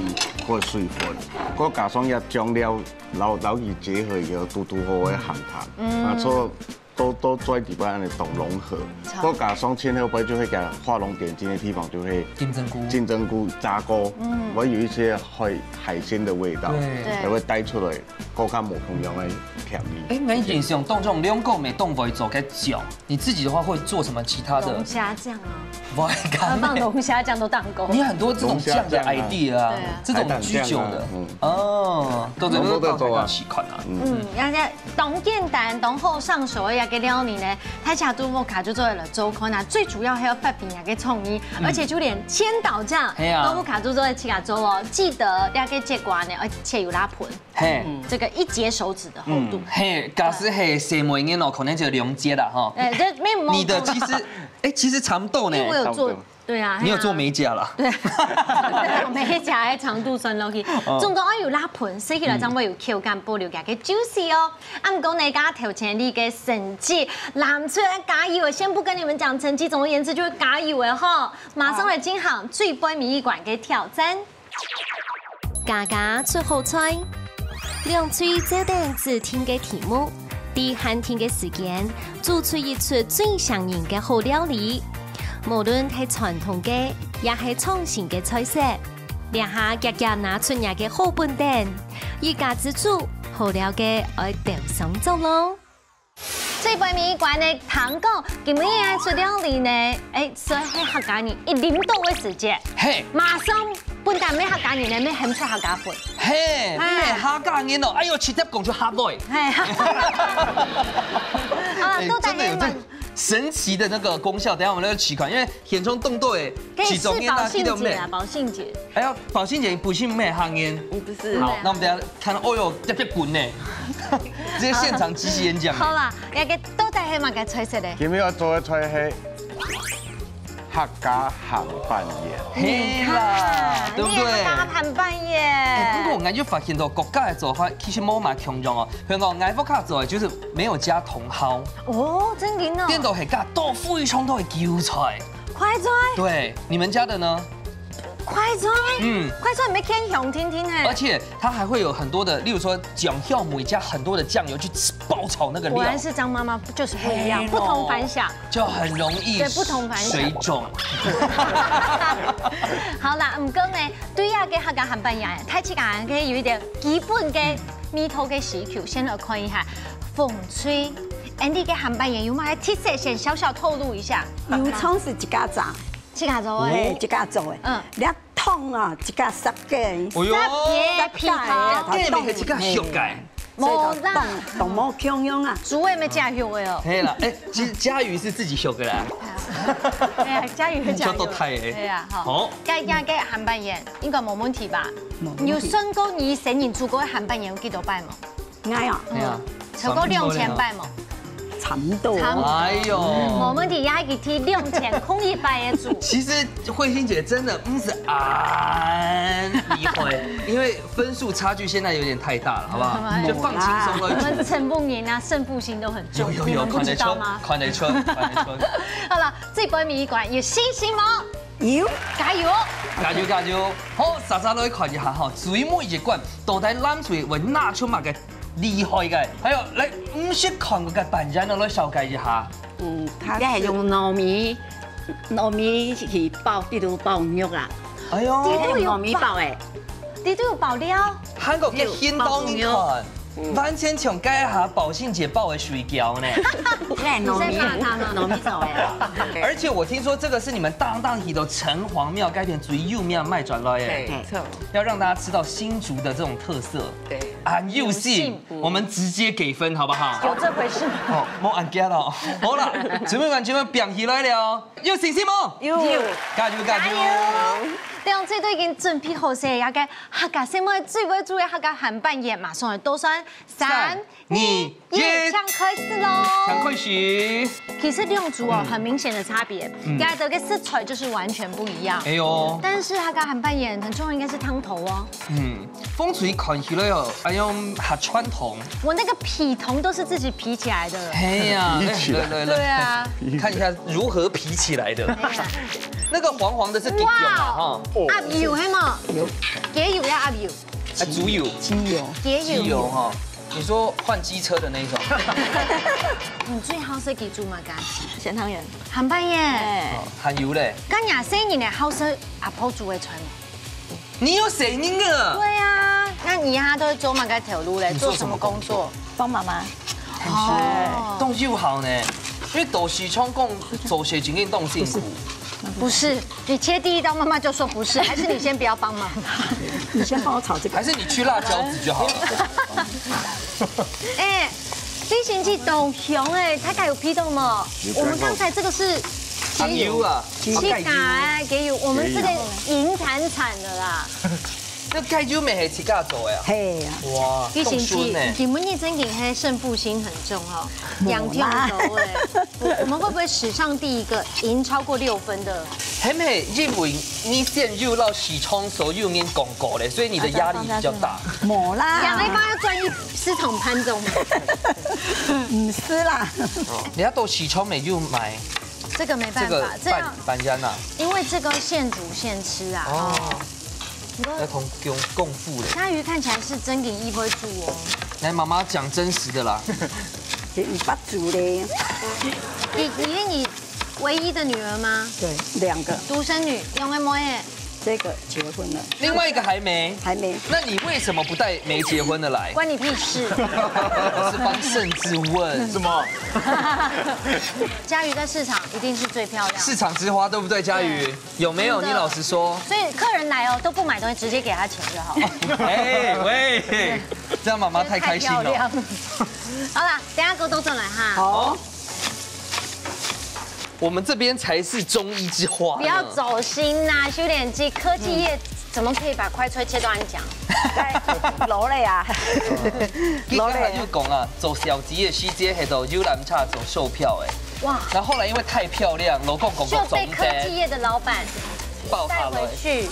佢个水分，閣加上這醬料，摎摎佢結合以後，堵堵好个鹹淡，嗯，啊，所以都都做一半个當融合，閣加上前後背就會加畫龍點睛个地方，就會金針菇，金針菇炸過，嗯，會有一些海海鮮的味道，對，對，才會帶出來。 口感無共樣个甜味。哎，𠊎印象當中，龍哥乜當會做个醬，你自己的話會做什麼其他的？龍蝦醬啊，我還敢放龍蝦醬都當高。你很多這種醬的 idea 啊，對啊，這種居酒的，嗯，哦，都在那個大排檔試看啊。嗯，人家當簡單、當好上手个一個料理呢，大家都無卡就做得來做看啊。最主要還要發明一個創意，而且就連千島醬，係啊，都無卡就做得自家做哦。記得這個節瓜呢，而且有拉盆。 嘿，這個一節手指的厚度。嗯，嘿，假使係細妹人哦，可能就兩節啦吼。哎，這沒有。你的其實，哎，其實差不多呢。因為我有做，差不多。對啊，你有做美甲啦？對啊，美甲的長度算落去，總共愛有拉盆，食起來正會有口感，保留佢个 juicy 哦。啊，毋過呢，剛剛頭前你个成績，藍隊加油！先不跟你們講成績，總而言之就是加油了吼。馬上來進行最尾一關个挑戰。 家家出好菜，兩隊照等指定个題目，在限定个時間，做出一出最餳人个好料理。無論係傳統个，也係創新个菜色，這下遽遽拿出若个好本等，一家之煮，好料个愛鬥上桌咯。 最尾尾關个糖果，今日愛出料理呢，哎，所以係客家人一定都會時節，嘿，馬上分擔乜客家人呢，乜喊出客家粉，嘿，嘿，乜客家人哦，哎喲，直接講就客話。嘿，啊，哎，到底係麼个？真的有這神奇的那個功效，等一下我們來試看，因為現場動作哎，可以試其中一個寶信姐啊，寶信姐。哎呀，寶信姐不是乜客人，我不是。好，那我們等一下 看到，哦喲，特別滾呢，直接現場即席演講。好啦，這個到底係麼个菜色呢？今日要做个菜係客家鹹粄圓。係啦，對不對？你也客家鹹粄圓。哎，不過我感覺發現到各家个做法其實無麼共樣哦。比如講，𠊎屋下做个就是沒有加茼蒿。哦，真的哦。顛倒係加多非常多个韭菜。快菜。對，你們家的呢？快炒，嗯，快炒，你们天雄听听哎，而且它还会有很多的，例如说，讲酵母加很多的酱油去爆炒那个料。果然是张妈妈，就是不一样，不同凡响，就很容易对，不同凡响，水肿。好啦，毋过呢，对啊，个客家鹹粄圓，大家个有一点基本个味道个需求，先来看一下，风吹，Andy 个鹹粄圓有冇特色？先小小透露一下，油葱是自家炸，自家做个，哎，自家做个，嗯，你 汤啊，一个十个，哦哟，十个皮汤，个面係一个熟个，無啦，當無共樣啊。煮个乜真熟个哦。係啦，哎，其實嘉瑜是自己熟个啦。哎呀，嘉瑜很講究。都太哎。對啊，好。好，該該該鹹粄圓應該無問題吧？你有算過你一生人煮過个鹹粄圓有幾多擺無？ 𠊎啊，係啊，超過兩千擺無？差不多。差不多。哎喲，無問題，也係提兩千空一擺个煮。其實慧欣姐真的毋使恁厲害，因為分數差距現在有點太大了，好不好？就放輕鬆了。我們勝負人啊，勝負心都很重，有有有，你們不知道嗎？看得出，看得出，看得出。好了，這關每一關有信心嗎？ 有，加油！加油加油！好，煞煞來看一下哈，最尾一關到底藍隊會拿出麼个厲害个？還有，來，毋識看過个粄圓，來紹介一下。嗯，佢係用糯米，糯米去包，比如包肉啊。哎喲，佢係用糯米包个。你都有包料？還過个新東一款。 完全像該下寶信姐包个水餃呢。你在罵他嗎？糯米做个啊。而且我聽說這個是你們當當去到城隍廟該片最有名賣轉來的，對，沒錯。要讓大家吃到新竹的這種特色。對。啊，有信，我們直接給分好不好？有這回事嗎？哦，莫恁驚哦。好啦，準備完全部表起來了，有信心嗎？有。加油加油！兩隊都已經準備好勢，要該客家細妹最會煮个客家鹹粄圓，馬上來倒算。 三、二、一，請開始囉！請開始。其實兩組哦，很明顯的差別，嗯，佢等个食材就是完全不一樣。哎喲，但是客家鹹粄圓很重要，應該是湯頭哦。嗯，風水看起來哦，哎喲，好傳統。我那個皮筒都是自己皮起來的。哎呀，皮起來。來來來，對啊，看一下如何皮起來的。那個黃黃的是雞肉嘛，哈。鴨油係無？有，雞油要鴨油。 啊，豬油。雞油。雞油。雞油哈，你說換機車的那一種。你最好食佢煮麼个？鹹湯圓。鹹粄圓。哎。哦，還有咧。該若細人呢，好食阿婆煮个菜無？你有細人个？對啊，那你以後都會做麼个頭路咧？你做什麼工作？做什麼工作？幫媽媽。哦。當有孝呢，因為都市傳講做事情當辛苦。不是，你切第一刀，媽媽就說不是，還是你先不要幫忙？你先幫我炒這個。還是你去辣椒子就好了。哎，這星期當香哎，大家有鼻到無？我們剛才這個是阿牛啊，自家哎，雞油，我們這個引產產的啦。 這雞油乜係自家做个啊？係啊。哇，這星期，當順呢。今晡日正經係勝負心很重哦，無啦。贏定多哎。我，我們會不會史上第一個贏超過六分的？係毋係因為你選有老市場所有人講過咧，所以你的壓力比較大？無啦。兩個一半要賺一市場盤中嗎？毋係啦。哦，你要到市場沒有買？ 這個沒辦法，這個粄，這樣，粄圓啊。因為這個現煮現吃啊。哦。哦。你說要同功，功夫咧。嘉瑜看起來是真經一會煮哦。來，媽媽講真實的啦。你，你不煮咧。你，你是你唯一的女兒嗎？對，兩個。獨生女，兩個妹仔。 這個結婚了。另外一個還沒？還沒。那你為什麼不帶沒結婚的來？關你屁事。我是幫盛智問。什麼？嘉瑜在市場一定是最漂亮。市場之花，對不對，嘉瑜？對。有沒有？真的。你老實說。所以客人來哦，都不買東西，直接給他錢就好了。哎，喂，這樣媽媽太開心了。太漂亮。好啦，等一下給我兜轉來哈。好。 我們這邊才是中醫之花呢。不要走心吶，修煉機科技業怎麼可以把快脆切到恁講？勞累啊，勞累。佢剛才就講啊，做小姐个時節，係到遊覽車做售票个。哇。然後後來因為太漂亮，老公公公就被科技業的老闆抱下來。帶回去。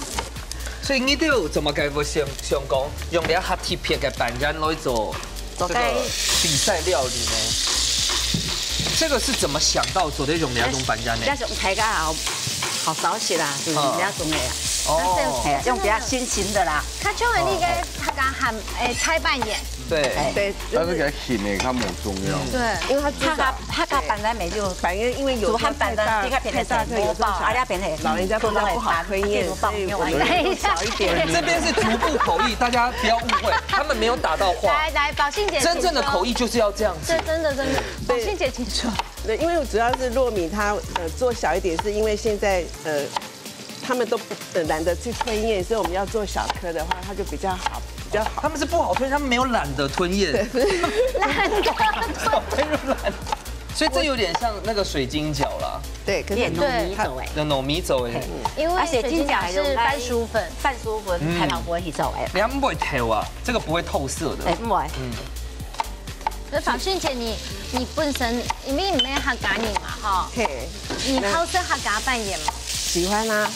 所以你都有怎麼解釋想，想講，用這較特別个粄圓來做 這個比賽料理呢？這個是怎麼想到做得用這種粄圓呢？這種大家好，好少食啦，就是這種个啊。哦，哎，用比較新型的啦。較少人个客家鹹，哎，菜粄圓。對，對，它是比較新的，它沒有重要。對，因為它至少，客家，客家粄圓粄圓就，粄圓因為有時候太大，煮鹹粄圓，這個片太大，所以有時候小，啊，這片係，老人家比較不好吞嚥，所以我們就做小一點。這邊是逐步口譯，大家不要誤會，他們沒有打到話。來，來，寶信姐，真正的口譯就是要這樣子。請說。對，真的，真的。對。寶信姐，請說。對，因為主要是糯米它，呃，做小一點，是因為現在，呃，他們都不，呃，懶得去吞嚥，所以我們要做小顆的話，它就比較好，比較好。他們是不好吞，他們沒有懶得吞嚥。對，不是。懶得吞。所以這有點像那個水晶餃啦。對，可是也糯米做的。那糯米做的。因為水晶餃是番薯粉。番薯粉，嗯。還有不會去做的。你看不會透啊，這個不會透色的。哎，不會。嗯。 所以寶信姐，你，你本身，因為你係客家人嘛，吼，嘿。你好食客家粄圓嘛？喜歡啊，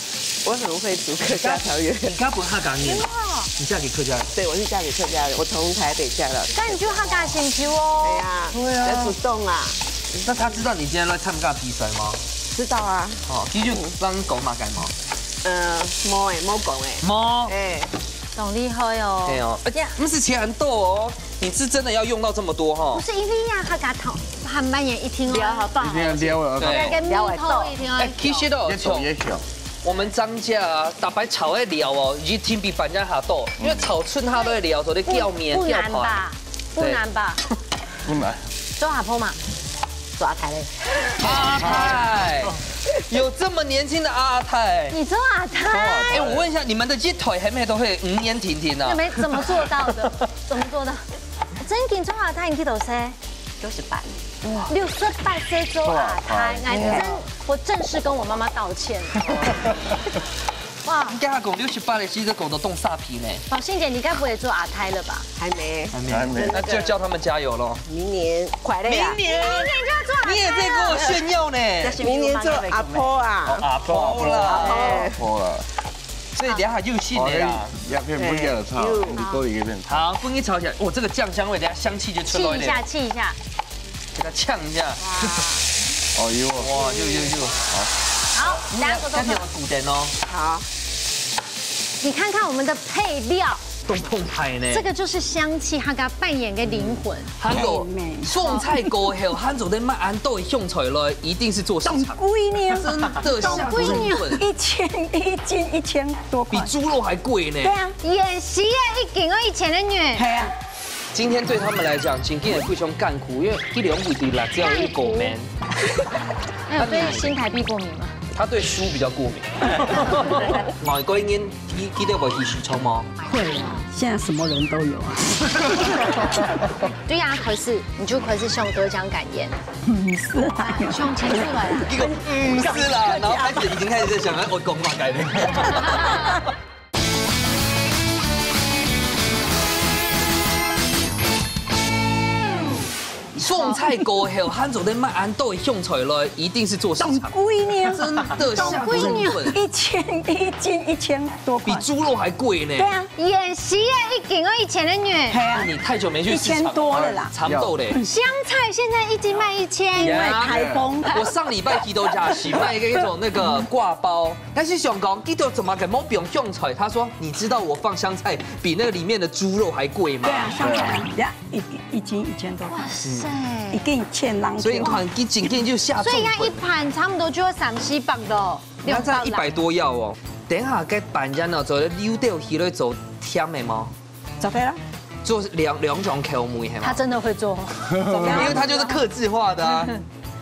我很會煮客家團圓。你家本客家人，真的哦。你嫁給客家人？對，我是嫁給客家人，我從台北嫁到。那你就客家心臼哦。對呀，對啊。要主動啊。那他知道你今天來參加比賽嗎？知道啊。哦，佢就幫你講麼个嗎？呃，無欸，無講欸。無。欸。當厲害哦。對哦，而且毋係錢很多哦。 你是真的要用到這麼多哈？不是，因為呀，客家炒鹹粄圓一定哦。料好放好。一定要料了，對。那個米頭一定要哎，其實都有也炒也炒。我們張家啊，大擺炒个料哦，一定比別人還多，因為炒出它的料，所以叫麵不難吧？不難吧？不難。做阿婆嘛，做阿太嘞。阿太，有這麼年輕的阿太？你做阿太？哎，我問一下，你們的一台係毋係都會五年停停啊？你們怎麼做到的？怎麼做到？ 正經做阿太，你幾多歲？六十八。哇，六十八歲做阿太，哎，真，我正式跟我媽媽道歉。哇，你跟他講六十八的，其實講到凍沙皮呢。寶信姐，你該不會做阿太了吧？還沒。還沒。還沒。那就叫他們加油咯。明年。快樂啊。明年。明年就要做阿太了。你也在跟我炫耀呢。明年做阿婆啊。哦，阿婆啦。阿婆啦。 所以等一下就信了啦。哦，哎，要騙不要炒，哎，你多一个骗。好，不然你炒起來，哇，這個醬香味，等一下香氣就出來了。氣一下，氣一下。給它嗆一下。哇。哦，有哦。哇，有，有，有。好。好，等一下，等一下，有古典哦。好。你看看我們的配料。都澎湃呢。這個就是香氣，它跟粄圓的靈魂。 還有，哎，沒錯。送菜過後，還做得買恁多个香菜來，一定是做市場。當貴呢。真的，當貴呢。一千，一斤一千多塊。比豬肉還貴呢。對啊。也是啊，一斤要一千个銀。係啊。今天對他們來講，真的非常艱苦，因為一兩位對辣椒有過敏。那有對新台幣過敏嗎？他對書比較過敏。外國人，你記得會去市場嗎？會啊，現在什麼人都有啊。 對呀，開始，你就開始想得獎感言。毋係啊。想清楚來啦。結果，嗯，毋係啦，然後開始已經開始在想，哎，我講話改變。送菜過後，還做得買恁多个香菜來，一定是做市場。當貴呢。真的，當貴呢。下成本。一千，一斤一千多塊。比豬肉還貴呢。對啊。 也是啊，一斤要一千个銀。係啊。你太久沒去市場了，一千多了啦。差不多嘞。香菜現在一斤賣一千。因為颱風。我上禮拜去到夜市買一個那種那個掛包，但是想講，佢都做麼个無放香菜？他說，你知道我放香菜比那個裡面的豬肉還貴嗎？對啊，香菜啊，呀，一，一斤一千多塊。哇塞。一斤千零。所以你看，一斤斤就下重本。所以它一盤差不多就要三四百咯。 那這樣一百多要哦。等一下，該粄圓呢，做得溜掉起來做甜个嗎？做得啦。做兩，兩種口味，係嗎？他真的會做。因為它就是客製化的啊。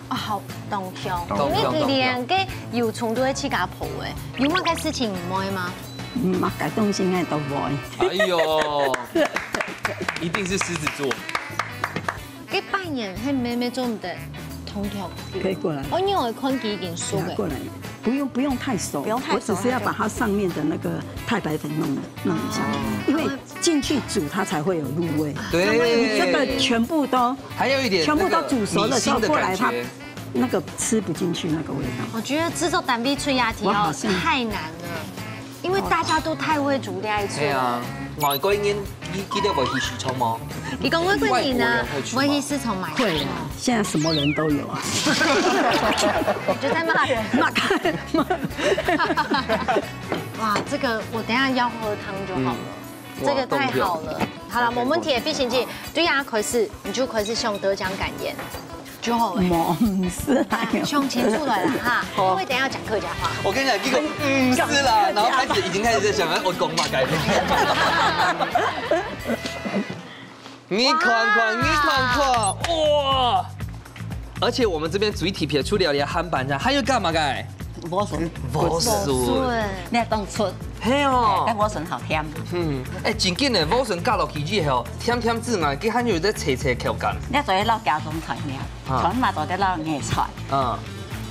啊，好，當香。當香，因為佢連該油蔥都會自家烰个，有麼个事情毋會嗎？嗯，麼个東西應該都會。哎喲，一定是獅子座。 該粄圓，該妹妹做毋得，通條。可以過來。哦，因為我看佢已經熟了。給它過來，不用，不用太熟，不用太熟，我只是要把它上面的那個太白粉弄，弄一下，哦。因為進去煮它才會有入味。對。這個全部都，還有一點全部都煮熟了之後過來，那個米心的感覺。它那個吃不進去那個味道。我覺得製作單位出壓力哦，我好像太難了。 因為大家都太會煮這一出了。係啊，外國人，你記得會去市場嗎？你講外國人啊，外國人會去嗎？會去市場買。會啊，現在什麼人都有啊。你就在罵人。罵人，罵人。哇，这个我等一下要喝汤就好了，嗯这个太好了。好了，我们铁飞行记，对呀，开始你就开始想得奖感言就好了。我唔是啊，哎，向前出来了哈，因为等一下要讲客家话。我跟你讲，这个嗯是啦，然后开始已经开始在想，哎，我讲嘛改。你看看，你看看，哇！而且我们这边主题撇出了的汉堡酱，还有干嘛个？莴笋，莴你要当出，嘿哦但，莴笋好甜。嗯，哎，真紧的，莴笋加落去以后，甜甜之外，佢还有在脆脆口感。你做一道家常菜呢，啊全部都在道野菜，嗯，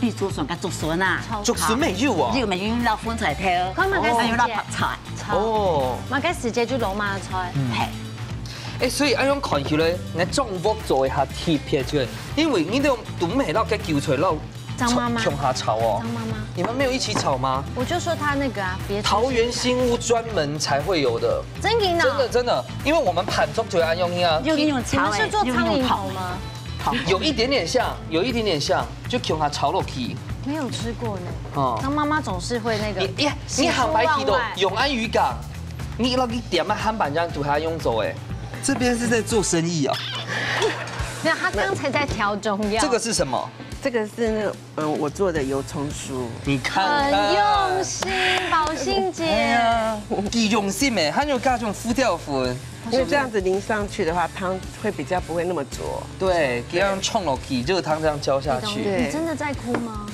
绿竹笋跟竹笋啊，竹笋乜有哦。这个没有老分出来挑，看嘛，开始还有老白菜，哦，嘛，开始就罗马菜。嘿，哎，所以恁样看起来，你中屋做一下特别个，因为你都都没落个韭菜落张妈妈共下炒哦张。妈妈，你们没有一起炒吗？我就说他那个啊，别出桃园新屋专门才会有的，真的呢，真的真的，因为我们盘中就会用啊，就用你们是做苍蝇头吗？有一点点像，有一点点像，就共下炒落去。没有吃过呢。哦张妈妈总是会那个你你你行牌去到永安渔港，你落去点啊汉堡酱都还用做哎，这边是在做生意啊。没有，他刚才在调中药，这个是什么？这个是那个，嗯，我做的油葱酥。你看看很用心，宝信姐。哎呀，几用心哎，还有加种胡椒粉，因为这样子淋上去的话，汤会比较不会那么浊。对，这样冲落去，热汤这样浇下去，对你真的在哭吗？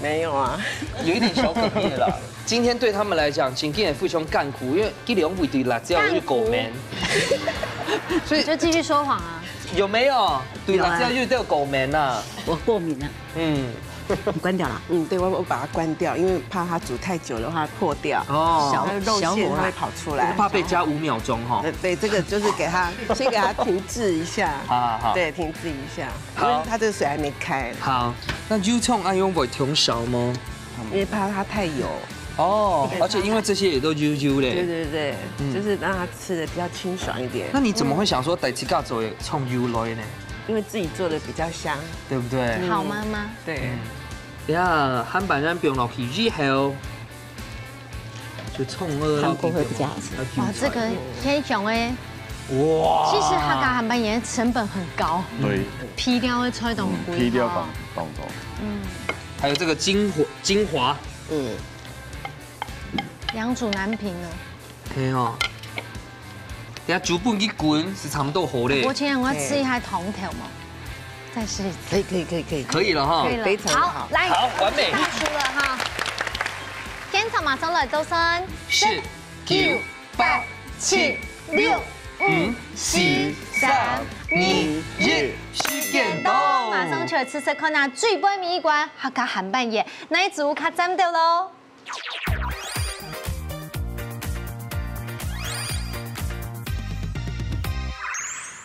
没有啊，有一点小哽咽了。今天对他们来讲，今天也非常艱苦，因为佢兩位對辣椒有過敏，所以就继续说谎啊！有没有对辣椒有点过敏啊？我过敏了，嗯，你关掉了。嗯，对，我我把它关掉，因为怕它煮太久的话破掉，哦它的肉馅它会跑出来。怕被加五秒钟哈。呃，对，这个就是给它先给它停滞一下，好好好对，停滞一下，因好为它这个水还没开。好，那油葱愛用會忒少嗎？因为怕它太油。哦，而且因为这些也都油油对嘞。对对，嗯就是让它吃的比较清爽一点。那你怎么会想说第一家做蔥油來呢？因为自己做的比较香。对不对？好妈妈，对，呀，汉堡醬放落去以後，就蔥啊，汤锅會比較好吃。哇，这个天雄哎，哇，其实客家汉堡也成本很高，对，皮料的菜都很贵，皮料当当多。还有这个精华精华，嗯，良渚南平哦。可以哦。等下煮飯一滾是差不多好嘞我。请我吃一下汤头嘛，再试一次。可以可以可以可以，可以了哈。可以了，非常好好，来，好完美大叔了哈。现场马上来多少？十、九、八、七、六、五、四、三、二、一，時間到。马上就来吃吃看啊，最尾一关客家汉堡宴，哪一组卡站到喽？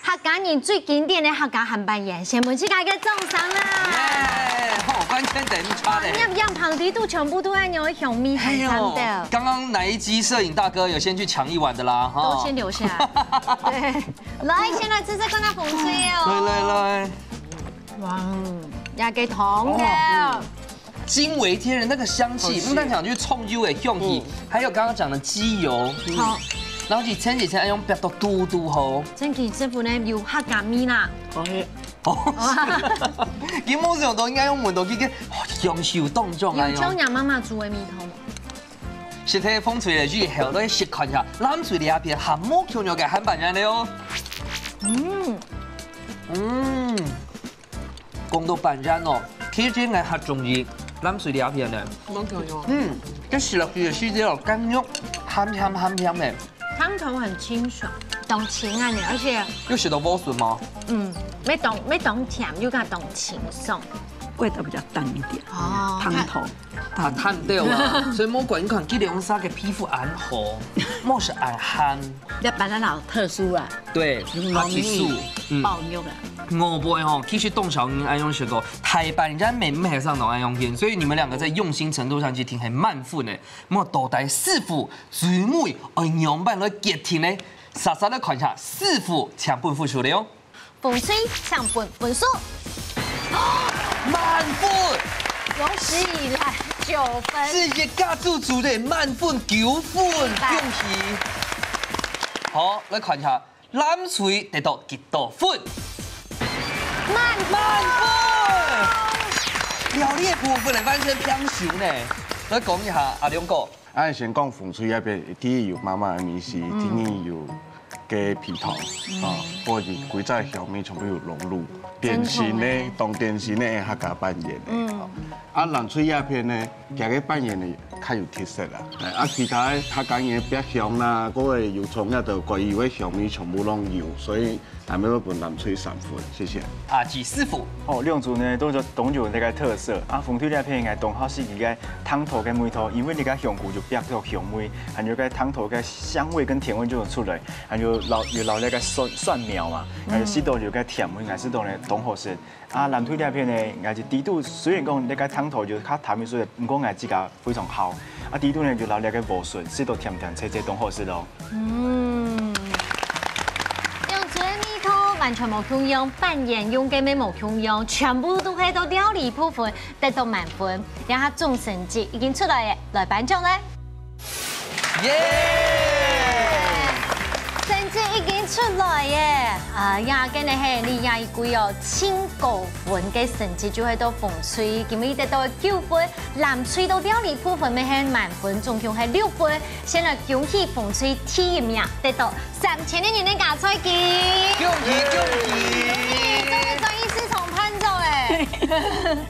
客家人最经典的客家汉堡宴，先分自家一个掌声啦！耶，好，完全等于差的。你看，旁边都全部都在牛香米哎呦很赞的，，刚刚哪一机摄影大哥有先去抢一碗的啦？哈都先留下来。对，来，先来吃吃看那风吹哦。来来来，哇，也给糖的。惊为天人那个香气，好吃不单讲就是蔥油的香气，还有刚刚讲的鸡油，好，然后你前几天还用煏到嘟嘟吼，真正这不呢有客家米啦，好吃。哦，你莫想到应该用闻到这个哦香气有当中有哎哟。像娘妈妈煮的米汤吗？实体风吹了以后，都要试看一下，蓝水里边还没口肉个汉堡酱的哦。嗯，嗯，讲到汉堡酱哦，其实我还中意蓝水里边的。没有用。嗯，这食落去的时节哦，感觉咸咸咸咸的。汤头很清爽，当清啊你，而且又食到莴笋吗？嗯，没当没当甜，又跟当清爽。味道比较淡一点。哦汤头。啊，淡掉了，所以莫怪你看，这两三个皮肤很好，莫是很咸。要把它老特殊啊，对，它激素，嗯，爆肉啊。我不会吼，其实当少人爱用这个，太板人美美上都爱用片，所以你们两个在用心程度上去听，很慢分呢。莫到底师傅最尾爱用板来决定呢，稍稍的看一下师傅抢分分数了哟。风吹抢分分数，满分。有史以來九分。係一家之煮个滿分九分，恭喜！好，來看一下，藍隊得到幾多分？滿分！滿分！料理个部分呢，完全平手呢。來講一下，阿良哥。啊，先講紅隊這片，第一有媽媽个味緒，第二有个皮糖，啊，或者規隻香味全部有融入，典型个，當典型个客家粄圓个。啊，啊，藍隊這片呢，佢个粄圓呢較有特色啦。哎，啊，其他个客家个百香啦，各个油蔥啊，都該有个香味全部攏有，所以 下面會分藍隊三分，謝謝。阿吉師傅。哦，兩組呢都有當有該个特色。啊，紅隊這片應該當好食佢个湯頭个味道，因為佢个香菇就比較香味，還有該湯頭个香味跟甜味就有出來，還有老有老那個蒜蒜苗嘛，還有適當有個甜味，還適當个當好食。啊，藍隊這片呢，應該係底肚雖然講該个湯頭就較淡一些，毋過𠊎自家 非常好。啊，底肚呢就落了个莴筍，食到甜甜脆脆，當好食咯。嗯，用嘴个味道完全無共樣，粄圓用个乜無共樣，全部都係到料理部分得到滿分。這下總成績已經出來了，來頒獎咧。耶！成績已經出來耶！啊呀，今日係你這一季哦，盡高分个成績就係到紅隊，今日得到九分。 藍隊到料理部分乜係滿分，總共係六分。先來恭喜紅隊第一名，得到三千个銀个加菜金。恭喜恭喜！恭喜，做得轉去市場辦桌欸。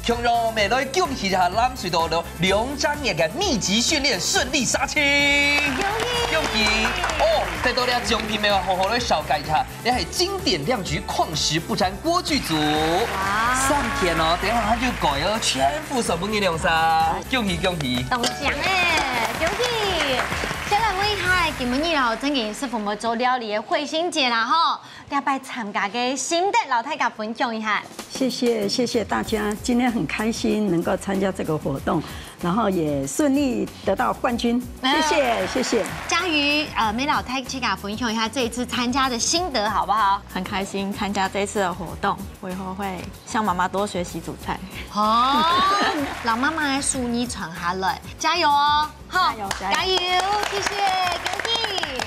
共樣乜來恭喜一下藍隊到了兩隻月个密集訓練順利殺青。恭喜！恭喜！哦，得到了獎品乜好好來紹介一下。 這係經典亮菊曠世不沾鍋具組。哇！三片哦，等一下佢就改哦，全部送分你兩儕。恭喜恭喜！中獎欸，恭喜！先來問一下，今晡日哦，正經師傅有做料理个慧心姐啦吼，這擺參加个心得，摎大家分享一下。謝謝謝謝大家，今天很開心能夠參加這個活動。 然後也順利得到冠軍。謝謝，謝謝。佳瑜，呃，乜摎大家分享一下這一次參加的心得好不好？很開心參加這一次的活動，我以後會向媽媽多學習煮菜。哦，摎媽媽个手藝傳下來，加油哦！好，加油，加油！加油，謝謝，恭喜！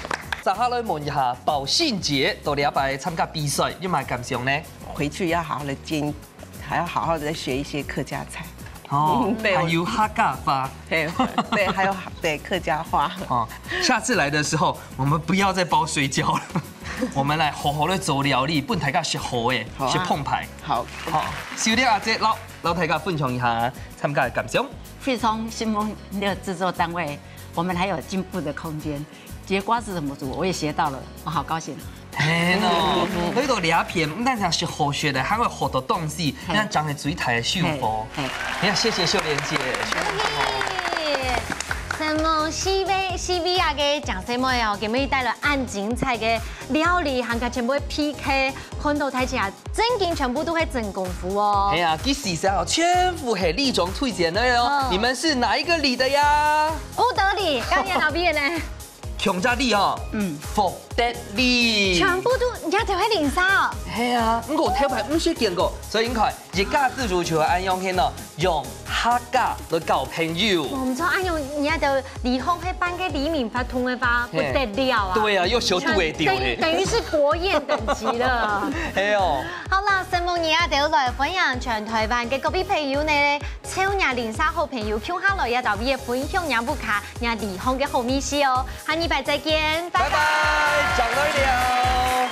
接下來問一下寶信姐，到這擺參加比賽，有麼个感想呢？回去要好好的煎 還要好好的再學一些客家菜。哦，對，還有客家話。對，對，還有，對，客家話。哦，下次來的時候，我們不要再包水餃了，我們來好好的做料理，分大家食好个，好啊。食澎湃。好。好，秀玲阿姊，摎，摎大家分享一下參加的感想。非常欣慰，你的製作單位，我們還有進步的空間。 節瓜子怎麼煮，我也學到了，我好高興。係咯，所以到這片，毋單淨係好食个，還會學到東西，嘿。該正係最大个收穫。嘿，嘿。你看，謝謝秀蓮姐。承蒙四位，四位啊个靚細妹哦，今晡日帶來恁精彩个料理，還有全部个P K，看到大家正經全部都係真功夫哦。係啊，其實哦，全部係里長推薦个哦。嗯。你們是哪一個里的呀？福德里，剛剛老畢業呢？ 強者里哦，嗯。福德里。全部都，你兜係鄰舍哦？係啊，毋過頭擺毋識見過，所以你看，一家之煮就會恁樣形哦，用客家來交朋友。無毋著，恁樣你兜里項係辦个里民活動个話，嘿。不得了啊！對啊，又熟度會丟嘞。等於，等於是國宴等級了。係哦。好啦，承蒙你兜來分享全台灣个各位朋友呢，邀你鄰舍好朋友共下來，也到位分享你屋下 你里項个好味緒哦。下禮拜再見，拜拜。拜拜，正來尞。